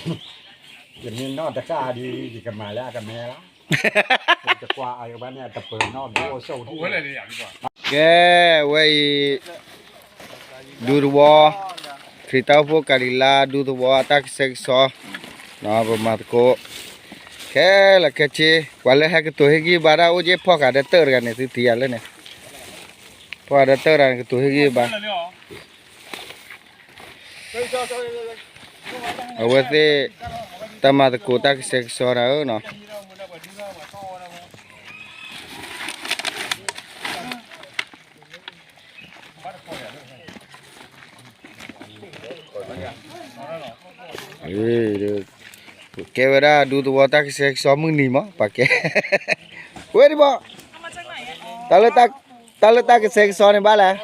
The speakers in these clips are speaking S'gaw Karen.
ယမ့ၢ်နီၢ်တဃၣ်ဒီး ယကမၤလၢအကမဲလီၤ. ယကွၢ်အဘၣ်န့ၣ် အတပၢၤနီၣ်ဒိၣ်စိၣ်ဒိၣ်. ကဲ, ဝဲအံၤ ဒူသဝီ, ခရံာ်တၢ်အိၣ်ဖှိၣ်ကၤလံၤလါ ဒူသဝီအတၢ်ကဆှဲကဆှီ, ပမၤသကိး ခဲလၢာ်ခဲဆ့, ပှၤလၢဟဲကတိၤဟ့ၣ်ဂံၢ်ဘါတၢ်အိၣ်က့ၤ ဖီၣ်ဃာ်ဒီးတၢၢ်တဂၤန့ၣ် သုထံၣ်ယၤလၢန့ၣ်, ဖီၣ်ဃာ်ဒီးတၢၢ်တဂၤန့ၣ် ကတိၤဟ့ၣ်ဂံၢ်ဘါ အဝဲသ့ၣ် တၢ်မၤသကိးတၢ်ကဆှဲကဆှီတၢ်ဧၢနီၤ. ကဲဝဲဒၣ်ဒူသဝီတၢ်ကဆှဲကဆှီမုၢ်နံၤမး ပှၤကဲ, ဝဲဒံးဘၣ်, တၢ်လၢတၢ်ကဆှဲကဆှီန့ၣ်ဘၣ်လဲၣ်.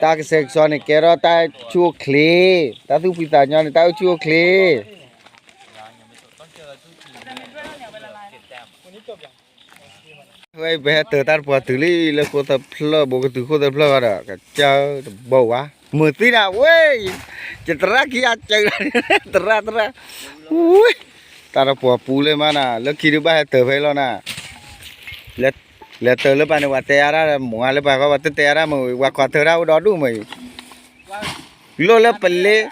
တၢ်ကဆှဲကဆှီန့ၣ် ကဲထီၣ်တၢ်ဆူၣ်အိၣ်ချ့, တၢ်သူၣ်ဖှံသးညီန့ၣ် တၢ်အိၣ်ဆူၣ်အိၣ်ချ့. ဝဲပဟဲတၢၤတၢ်တပှီၤ တုၤလံလၢဃိၣ်သၢဖျၢၣ် ဘိကတုၤဃိၣ်သၢဖျၢၣ်ဃီဒီး ကစၢ်တဘိဝါ မုာ်သံနၤဝဲ, ယသရၣ်ခံဂၤစၢၤ, သရၣ်သရၣ်, ဝဲ, တၢ်တပှီၤပူၤလၢမးနၤ လၢခံဒုးဘၣ်ဟဲတၢၤဖဲလီၤနၤ, လဲၤတၢၤလၢပှၤန့ၣ် ပှၤတဲအါဒၣ်မုာ်လၢပှၤဃီ ပှၤတတဲအါဒၣ်မုာ် ပှၤကွၢ်ထၢဒၣ်အိၣ်ဒီဒူၣ်မုာ် လိၣ်လၢပလ့,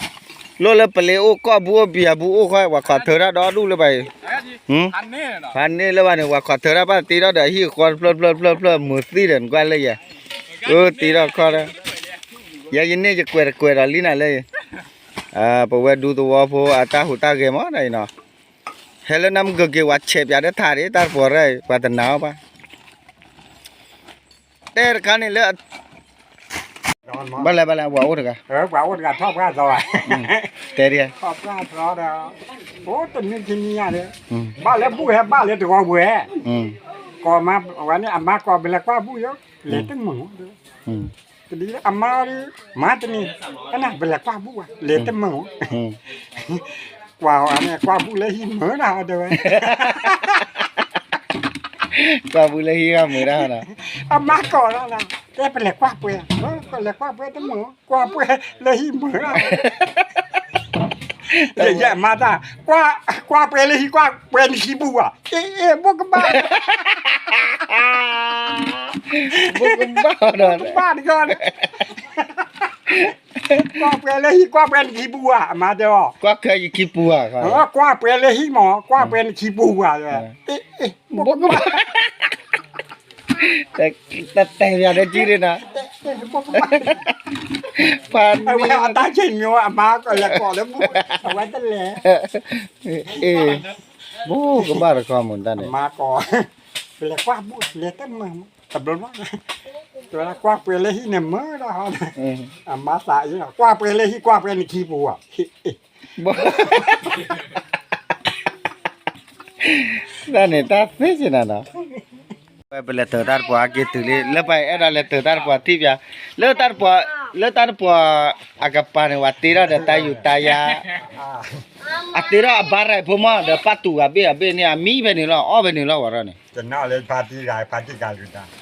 လိၣ်လၢပလ့အိၣ်ကီၢ်ဘူးအိၣ်ဘံၣ်အဘူးအိၣ်ဃီ ပှၤကွၢ်ထၢဒၣ်ဒီဒူၣ်လၢပှၤအံၤ, ဖးန့ၢ်လၢပှၤန့ၣ် ပှၤကွၢ်ထၢဒၣ်ဘၣ်တ့ထီၣ်ဒီးအဟံၣ်အဃီတဖျၢၣ်တဖျၢၣ်တဖျၢၣ်တဖျၢၣ် မုာ်သံဒီးနကွၢ်လၢယဲ, အၢတ့ထီၣ်ခီဒီး, ယဲယန့ၢ်ယကွဲးတကွဲးဒီးလံနၤလၢ, ပဝဲဒူသဝီဖိအတၢ်ဟူးတၢ်ဂဲၤမးဒ်အံၤနီၤ, ဟဲလၢနမုၢ်ကက့ၤ ပှၤဆဲးပၠးဒီးထးဒံး တၢ်တပှီၤရၢ်အံၤ ပှၤတနာ်အီၤဘၣ် တဲတခါန့ၣ်လၢ, ဘၣ်လဲၣ်ဘၣ်လဲၣ် ပှၤအိၣ်တဂၤ, ပှၤအိၣ်တဂၤထီၣ်ပှၢ်သီ, တဲဒ်, ထီၣ်ပှၢ်သီဒီး, အိၣ်တနံၤခံနံၤညါဒီး, ဘၣ်လၢဘူၣ်ဟဲဘၣ်လၢတဂီၤပှဲၤ, ကိးမးဝဲန့ၣ် အမါကိးပလဲၤကွၢ်ဘူၣ်ယိ, လဲၤတမုာ်, တဒ်အမါဒီး, မၤတနံၤ, အနၢ်ပလဲၤကွၢ်ဘူၣ်ဝဲ လဲၤတမုာ် ကွၢ်အီၤန့ၣ် ကွၢ်ဘူၣ်လၢဟံၣ်မုာ်ဒၣ်ဝဲ, ကွၢ်ဘူၣ်လၢဟံၣ်ဂီၢ်မုာ်ဒၣ်ဝဲ, အမါကိးလီၤ, တဲပလဲၤကွၢ်ပှဲၤ, ပလဲၤကွၢ်ပှဲၤတမုာ်, ကွၢ်ပှဲၤလၢဟံၣ်မုာ်ဒၣ်, ယဲယဲမၤတၢ်, ကွၢ်ပှဲၤလၢဟံၣ် ကွၢ်ပှဲၤနခံပူၤဧါ, အ့ အ့ ဘိၣ်ကဘၣ် ဘိၣ်ကဘၣ်ဒီး, ဘၣ်တဂီၢ်န့ၣ်, ကွၢ်ပှဲၤလၢဟံၣ် ကွၢ်ပှဲၤနခံပူၤဧါ, အမါတဲအီၤ, ကွၢ်ခဲယခံပူၤဧါ, ကွၢ်ပှဲၤလၢဟံၣ်မး ကွၢ်ပှဲၤနခံပူၤဧါ, အ့ အ့ ဘိၣ်ကဘၣ် တတဲယၤဒီးကံၣ်ဒၣ်နၤ, ဖးန့ၢ်အတၢ်ဆဲးမံၤ အမါကလဲၤကိးလၢဘူၣ်, အဝဲတလဲၤ, အ့ ဘိၣ်ကဘၣ်တခီမုၢ်တၢ်န့ၣ်, မါကိး, ပလဲၤကွၢ်ဘူၣ် လဲၤတမုာ်, တဘျီဘျီ, ကွၢ်ပှဲၤလၢဟံၣ်န့ၣ်မုာ်ဒၣ်ဟီ, အမါသးအံၤ ကွၢ်ပှဲၤလၢဟံၣ် ကွၢ်ပှဲၤနခံပူၤဧါ, တၢ်န့ၣ်တၢ်သ့စ့ၢ်နၤနီၤ, ဝဲပလဲၤတၢၤတၢ်တပှီၤအက့ၤတုၤလံ လၢပှၤအဲၣ်ဒိးလဲၤတၢၤတၢ်တပှီၤထံၣ်ပၠး, လၢတၢ်တပှီၤ, လၢတၢ်တပှီၤအကပၤန့ၣ် ပှၤတ့ထီၣ်ဒီးတၢ်ယူၤတၢ်ယၤ, အတ့ထီၣ်အဘါရဲၣ်ဖိမး ဒီးပၢ်တူၢ်ဂၤဘ့ၣ်အဘ့ၣ်န့ၣ် အမံဖဲန့ၣ်လီၤ အီၣ်ဖဲန့ၣ်လီၤ ဝဲဒီးန့ၣ်,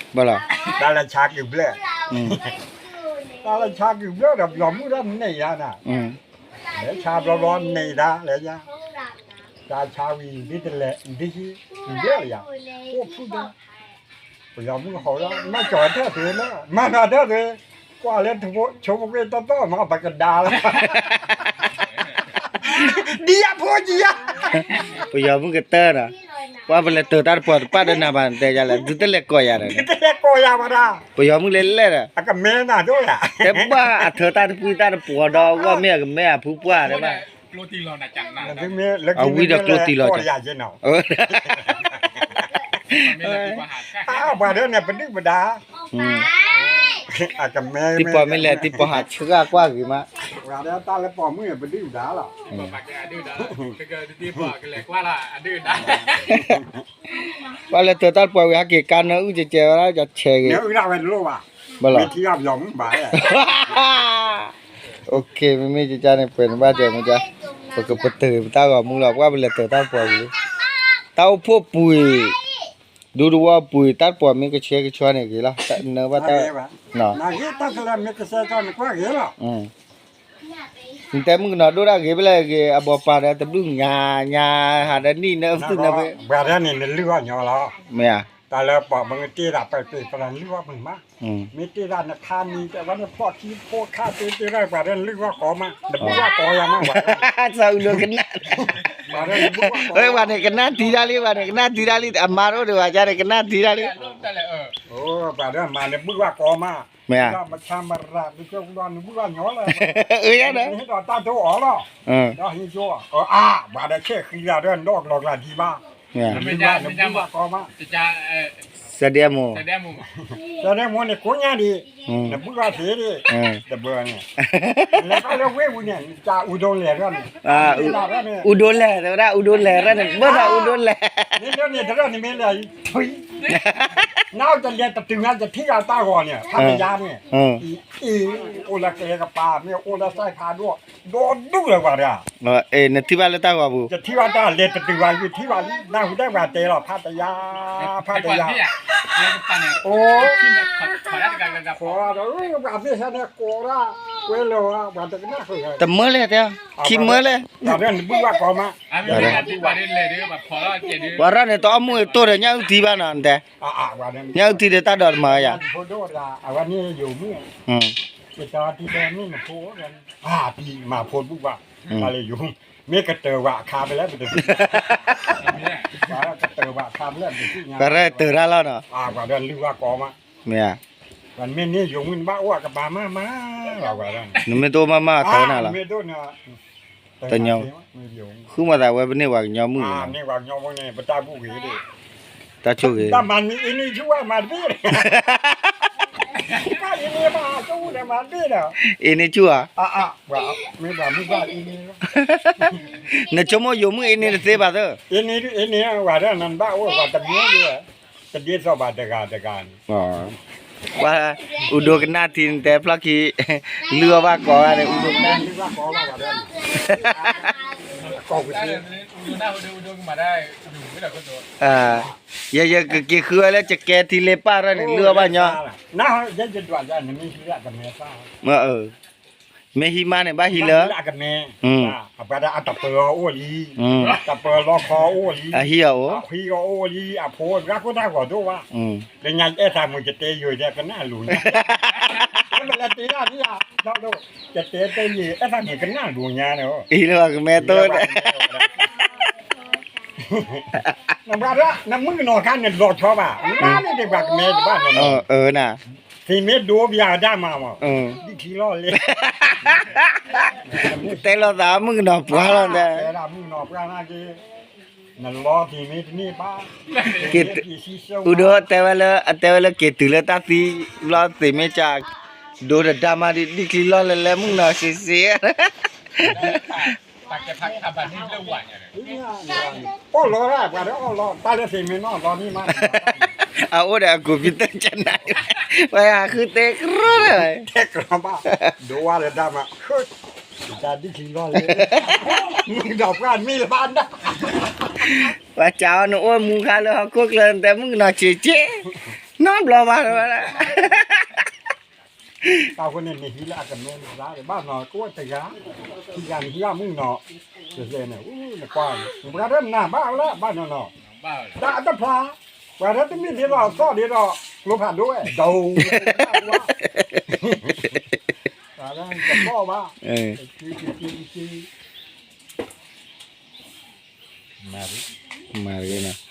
ဘၣ်လီၤ, တၢ်လၢဆါကုၢ်ဘျၢၣ်, တၢ်လၢဆါကုၢ်ဘျၢၣ်ဒီး ပယီၤမုၣ်ဒီးန့ၢ်ယၤနၤ, လဲၤဆါဘျီဘျီန့ၢ်ယၤလၢယၤ, တၢ်ဆါဝံၤ ဒ်တလဲၤ ဒ်ဟံၣ် ကုၢ်ဘျၢၣ်ယၤ, အိၣ်ဖုၣ်ဒီး ပယီၤမုၣ်ဟီလီၤ မၤကၠီၤထၢၣ်သုလီၤ မၤနီၤထၢၣ်သု, ကွၢ်လၢဆိကမိၣ်ကွ့ၢ်တီတီမး ပကဒါလီၤ, ဒ်ယဖိကံယၤ, ပယီၤမုၣ်ကတၢၢ်ဒီး, ပှၤပလဲၤတၢၤတၢ်တပှီၤတပၣ်ဒီးနၤဘၣ် နတဲယၤလဲၣ် ဒုးတလဲၤကိးယၤဒီး, ဒုးတလဲၤကိးယၤဘၣ်ဒီး, ပယီၤမုၣ်လဲၤလဲၣ်ဒီး, အကမဲနၤဒိၣ်ယၤ, တဲဘၣ်အထၢတၢ်တပှံတၢ်တပှီၤဒီး အဂီၢ်မ့ၢ်အကမဲအဖုပှၢ်တဲဘၣ် အဝံၤဒီးကျိတံၢ်လီၤတၢ်, ပှၤဒၣ်န့ၣ် ပဒုၣ်ပဒါ, တံၤပီၤမ့ၢ်လဲၤ တံၤပီၤဟးဆှၢကွၢ်ဂ့ၤမး, ပှၤဒၣ်တၢ်လၢပီၤမုၣ်န့ၣ် ပဒုၣ်ပဒါလီၤ, ပှၤလဲၤတၢၤတၢ်တပှီၤဝံၤ ဟဲက့ၤကါနၢအုၣ်ကဲကဲဝဲဒၣ် ကဆဲးဂ့ၤ, ဘၣ်လီၤ မ့မ့ၢ်ကကါန့ၣ် ပှဲၤန့ၣ်ဘၣ်တဲမ့ၢ်ကါ, ပကပတုာ်ပတၢ်ဂီၤမူလီၤ ပှၤပလဲၤတၢၤတၢ်တပှီၤဝံၤလံ, တၢ်အိၣ်ဖှိၣ်ပှ့ၤ, ဒူသဝီပှ့ၤ တၢ်တပှီၤမ့ၢ်ကဆှဲကဆှီန့ၣ်ဂ့ၤလီၤ, နၢဘၣ်တၢ်, နၢဂ့ၤတၢ်ကလဲၤမ့ၢ်ကဆှဲကဆှီန့ၣ်ကွၢ်ဂ့ၤလီၤ, နတဲမုၣ်ကနီၤဒိၣ်ဒၣ်ဂ့ၤဖဲလဲၣ်ဂ့ၤ အဘီပၤဒီးတဘျုးညါညါ ဟးဒီးနံၣ်နအုၣ်သူၣ်နဖဲ ပှၤဒၣ်န့ၣ် နလုၢ်အီၣ်ညီလီၤ မ့ၢ်ဧါ တၢ်လၢပှၤမ့ၢ်တ့ၢ်ဒၣ်ပှၤပှၤ ပှၤလုၢ်အီၣ်ပှၤမး မ့ၢ်တ့ၢ်ဒၣ်နခါမံၤ တဲဝဲန့ၣ်ဖီၣ်ခံဖိခါတ့တ့ၢ်ဒၣ်ပှၤဒၣ်လုၢ်အီၣ်ကီမး နဘုၣ်ဘၣ်ကီယၤမး စီၤအူဒိကနၣ် ပှၤန့ၣ်ကနၣ်တံၤတၢ်လံ ပှၤန့ၣ်ကနၣ်တံၤတၢ်လံ အမါတအိၣ်ဒံးဘၣ် ကန့ၣ်ကနၣ်တံၤတၢ်လံ ပှၤဒၣ်မၤနဘုၣ်ဘၣ်ကီမး မ့ၢ်ဧါ မဆါမရၤ နကနဘုၣ်ဘၣ်ညီလၢ အၢယါဒီး နဟ့ၣ်ဒီးတၢ်ဒိၣ်အီၤလီၤ ဒီးဟ့ၣ်ကၠိ အၢ အါ ပှၤဒီးဆဲၣ်ဃံလၤဒီး နဒီကလီကလၤဒံးဘၣ် နဘုၣ်ဘၣ်ကီမး စဒဲမိၢ် စဒဲမိၢ်န့ၣ် ကိးညါဒံး နဘုၣ်ဘၣ်သ့ဒံး တဘၢန့ၣ် လဲၤဘၣ်လၢဝ့ၢ်ပူၤန့ၣ် နကၢ်အူဒိလဲၣ်ရၢၣ်န့ၣ် အူဒိလဲၣ် တဲဝဲဒၣ်အူဒိလဲၣ်ရၢၣ်န့ၣ် ဘၢသးအူဒိလဲၣ် မ့ၢ်လၢန့ၣ်တရၢၣ်န့ၣ်မ့ၢ်လဲၣ် ထွံ နအိၣ်တလဲၤတတုၤမး ယထံၣ်ယၤတၢ်ဂီၤန့ၣ် ဖးတယါန့ၣ် အံၤ အိၣ်လၢကဟဲကပၤ မ့ၢ်အိၣ်လၢစဲးဖးဒိၣ် ဒီဒူၣ်လၢပှၤတဂၤ နထံၣ်ဘၣ်လၢတၢ်ဂီၤပူၤ ယထံၣ်ဘၣ်တၢ်လဲၤတတုၤဘၣ် ယထံၣ်ဘၣ်လံ နၢ်ဟူတၢ်ပှၤတဲလီၤ ဖးတယါ ဖးတယါ အိၣ် ဒီးပှၤမ့ၢ်ဟဲန့ၣ်ကိးဒၣ် ကွဲလၢၤဝဲ ပှၤတကနၣ်ဃုာ် တမၢလဲၣ်တဲ ခံမၢလဲၣ် နဘုၣ်ဘၣ်ကီမး ပှၤရၣ်န့ၣ် တအီၣ်မူးအတိၢ်ဒီးညၣ်အုၣ်တံဘၣ်နီၤ နတဲ ညၣ်အုၣ်တံဒီးတၢ်ဒိးတမၤယၤ အဝဲန့ၣ်ယိၤမုၣ် ယတၢ်တံၢ်တဲမ့ၢ်နဖိ အါတံၢ်မၤဖိတဘုၣ်ဘၣ် တၢ်လၢယိၤ မ့ၢ်ကတၢၢ်ဝဲအခါဖဲလဲၣ်ပတသ့ၣ်ညါ ကတၢၢ်ဝဲအခါဖဲလဲၣ်ပတသ့ၣ်ညါ ပှၤရၣ်တၢၢ်တၢ်လီၤနီၤ ပှၤဒီးလုၢ်ဝဲကီမး မ့ၢ်ဧါ ပှၤမ့ၢ်န့ၢ်ယိၤမုၣ်နဘၣ်အိၣ်အကပၤမးမးလီၤ ပှၤဒီး နမ့ၢ်တအိၣ်မးမးအသီနၤလီၤ တညီ ဃုမၤသးဝဲပန့ၢ်ပှၤကညီမုၣ် ပတၢ်ဘူၣ်ဂ့ၤ တၢ်ဆိၣ်ဂ့ၤ တၢ်မၤန့ၢ်အ့န့ၢ်ဆူၣ်မၤတဘ့ၣ် တၢ်အ့န့ၢ်မၤဆိၣ်မၤတဘ့ၣ်ဒီး အ့န့ၢ်ဆူၣ်ဧါ မ့ၢ်ပှၤမုၣ်ဘၣ်အ့န့ၢ် နဆိကမိၣ်ယိၤမုၣ်အ့န့ၢ်တသ့ဘၣ်သၢ အ့န့ၢ်အ့န့ၢ်ဝဲဒီးနဘၣ်အိၣ်ပှၤတမံၤ တဒ်သိးဘၣ်တဂၤတဂၤန့ၣ် ပှၤအူဒိကနၣ်ထံနတဲဖျီၣ်ခံ လုၢ်အီၣ်ဘၣ်ကီဂၤန့ၣ် အူဒိကနၣ် ယယကက့ၤဃုဝဲလၢယကဲထံလ့ပၢ်ရၢ်န့ၣ် လုၢ်အီၣ်ဘၣ်ညီ မ့ၢ်ဟံးမးန့ၣ် ဘၣ်ဟံးလၢ အပှၤဒၣ်အတပၢၤအီၤအိၣ်လံ, တပၢၤလီခီအိၣ်လံ, အဟံၣ်အီၤအိၣ်, အဟံၣ်အီၤအိၣ်လံ, အဖိအဂၤခိၣ်တၢ်ဂီၤဒိၣ်ဘၣ်, လၢညါအဲၣ်သးမုာ် ယတဲယိာ်ဒီးကနၣ်လိၤညါ, ပလဲၤတ့ဒၣ်ဒ်ယၤ, ယတဲတဲယိာ်အဲၣ်သးမုာ်ကနၣ်လိၤညါန့ၣ်, အံၤလၢပှၤကမဲတိၢ်ဒီး နဘၣ်ဒၣ် နမုၣ်ကနီၤခါန့ၣ်လီၤဆီဘၣ်, နဘၣ်န့ၣ်ဒ်ပှၤကမဲတဘၣ်နီၤ, အၢနၤ, သ့မ့ၢ်ဒိပယၤဒၣ်မးမး, ဒ်ချံလီၢ်လဲၣ်, တဲလိာ်သးမုၣ်ကနီၤပှၢ်လီၤ, တဲဒၣ်မုၣ်ကနီၤပှၢ်နာ်က့, နလီၤသ့မ့ၢ်တန့ၢ်ဘၣ်, က့ၤတုၤ, အူဒိတဲဝဲလၢ အတဲဝဲလၢက့ၤတုၤလၢတၢ်သံလီၤသ့မ့ၢ်က ဒိတဒါမးဒ်ချံလီၢ်လဲၣ်လဲၣ် မုၣ်ကနီၤစံးစ့ အီၣ်လီၤ, ပှၤလၢအီၣ်လီၤ, တၢ်လၢသ့မ့ၢ်နီၢ်လီၤန့ၣ်မး, အအိၣ်ဒီးအ computer ကနၣ်, ပှၤဟးဃုတဲကရၢလၢ, တဲကရၢဘၣ်, ဒိဝါလၢဒါမး, တၢ်ဒ်ချံလီၢ်လဲၣ်, မုၣ်ကနီၤပှၢ်မ့ၢ်လၢဘၣ်ဒၣ်, ပှၤစံးအီၤနအိၣ်မူခါလၢဟီၣ်ခိၣ်ချၢ နတဲမုၣ်ကနီၤစံးစ့, နီတဘျီဘၣ်ဝဲဒၣ် တၢ်ဃိန့ၣ် နဟံးလၢအကမဲနသးဘၣ်နီၤ ကအိၣ်တဂၤ, ခံဂၤနဟံးအမုၣ်နီၤ, ကဲန့ၣ် နကွၢ်, ပှၤဒၣ်နၤဘၣ်လၢဘၣ်နီၤနီၤ, တၢ်အတဖျါ, ပှၤဒၣ်တမ့ၢ်ဒ်သိးသီၣ်ဒ်သိး ကျိဖးဒိၣ်ဝဲ, ဒိၣ်, ပှၤဒၣ်တသီၣ်ဘၣ်, မၤတဂ့ၤနီၤ